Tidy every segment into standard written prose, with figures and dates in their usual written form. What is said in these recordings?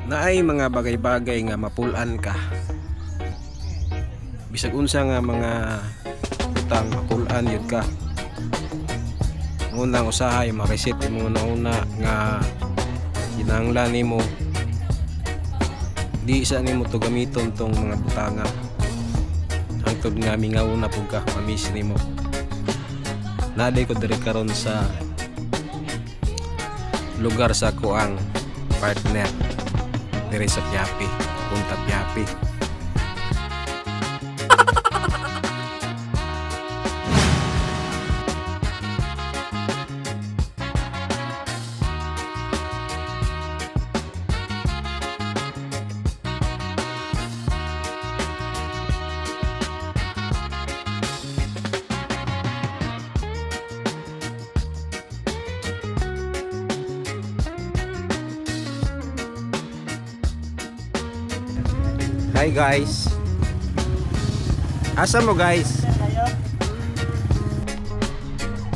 Naay mga bagay-bagay nga mapul-an ka. Bisag unsa nga mga butang, mapul-an yun ka. Unang usahay ma-reset imo una nga kinahanglan nimo, di sa nimo to gamiton tong mga butanga hangtod nga mingaw na pug ka, ma-miss nimo. Naday ko diri karon sa lugar sa kuang partner diri sa Piapi, Punta Piapi. Hi guys. Asa mo, guys?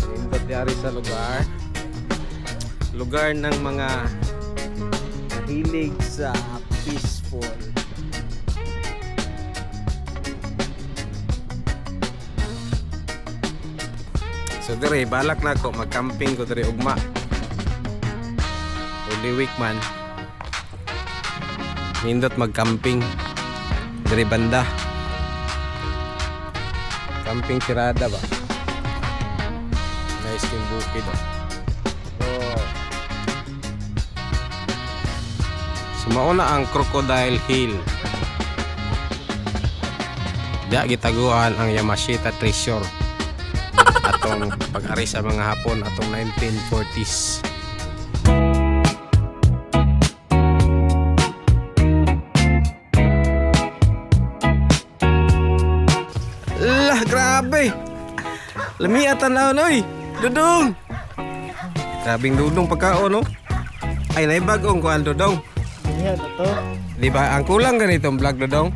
Nindot yari sa lugar. Lugar ng mga mahilig sa peaceful. So dire balak na ko mag-camping ko dire ugma. Holy week man. Nindot mag-camping dire banda. Camping tirada ba? Nice yung bukid, oh. Oh. So mauna ang Crocodile Hill. Diya gitaguan ang Yamashita Treasure atong pag-ari sa mga Hapon atong 1940s. Lah, grabe. Lami tanaw oy. Dudong. Grabing dudong pagkaon, no? Ay, naibagong kuan, Dudong. Yan, ito. Di ba ang kulang ganitong vlog, Dudong?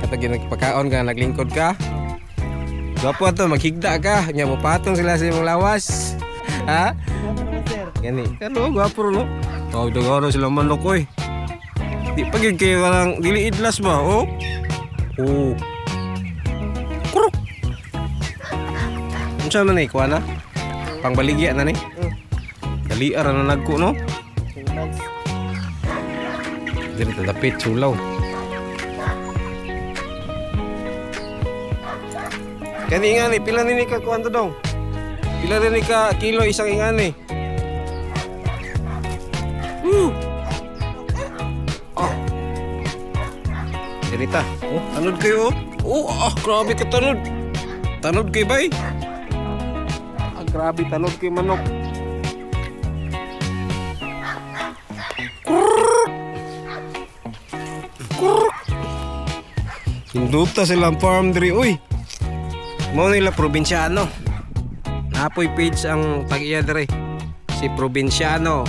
Katag nagpakaon ka, naglingkod ka. Gwapo to, maghigda ka. Nya mo patong sila sa imong lawas. Ha? Ano naman, sir? Gani. Pero gwapo no. Oh, dagano sila manok, oy. Di pa gyud kayo kanang dili idlas ba, oh? Oh. Kuruk. Unsa man ni kuha na? Pangbaligya na ni. Dali ra na nagko, no? 2 months. Dili ta dapit sulaw. Kani nga ni, pila ni ka kuan to dong? Pila ni ka kilo isang ingani? Woo! Oh. Dirita. Oh, tanod kayo, oh. Oh, ah, grabe ka tanod. Tanod kayo bay. Ah, grabe tanod kayo manok. Kurr! Kurr! Hinduta silang farm diri, uy. Mao nila probinsyano. Napoy page ang tag-iya diri. Si probinsyano.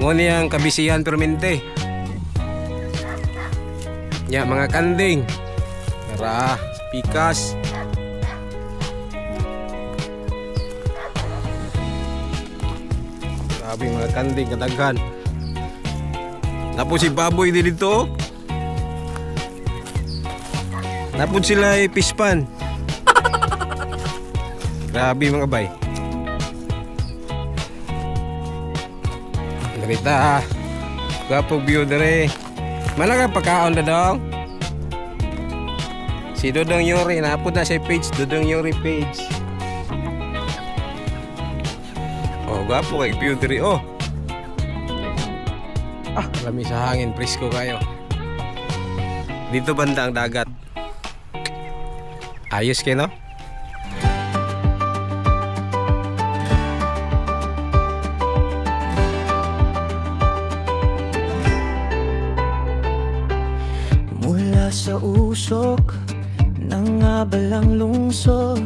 Mao niyang kabisihan permente. Ya, mga kanding. Tara, pikas. Grabe mga kanding kadaghan. Napo si baboy din dito, oh. Napod sila ay pispan. Grabe, mga bay. Narita. Gwapo view dire. Mana ka pagkaon na dong? Si Dodong Yuri, napod na sa page, Dodong Yuri page. Oh, gwapo kay view dire, oh. Ah, lami sa hangin, presko kayo. Dito banda ang dagat. Ayos kayo, no? Mula sa usok ng abalang lungsod,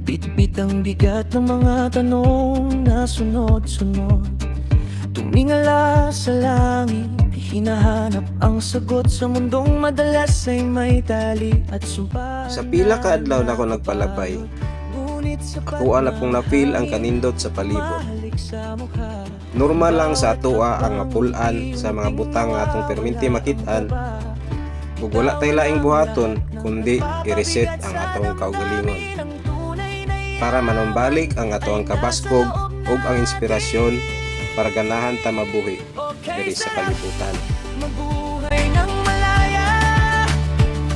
bitbit ang bigat ng mga tanong na sunod-sunod. Tumingala sa langit, hinahanap ang sagot sa mundong madalas ay may tali at sumpa. Sa pila ka adlaw na ako nagpalabay, Ngunit sapat ako na pong na-feel ang hangin, kanindot sa palibot. sa mukha. Normal lang sa atoa ang mapul-an sa mga butang nga atong perminti makit-an ug wala tay laing buhaton kundi i-reset ang atong kaugalingon para manumbalik ang atoang kabaskog ug ang inspirasyon para ganahan ta mabuhi diri sa kalibutan. Mabuhay ng malaya.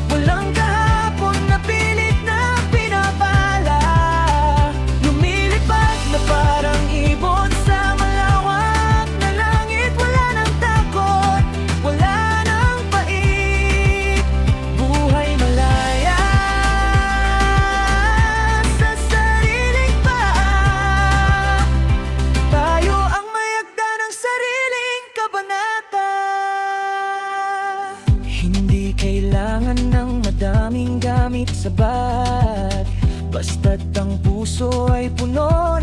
Walang kahapon na pilit na pinapala. Lumilipad na parang ibon sa malawak na langit. Wala nang takot, wala nang pait. Buhay malaya sa sariling paa. Tayo ang may akda ng sariling kabanata. Hindi kailangan ng madaming gamit sa bag, basta't ang puso ay puno.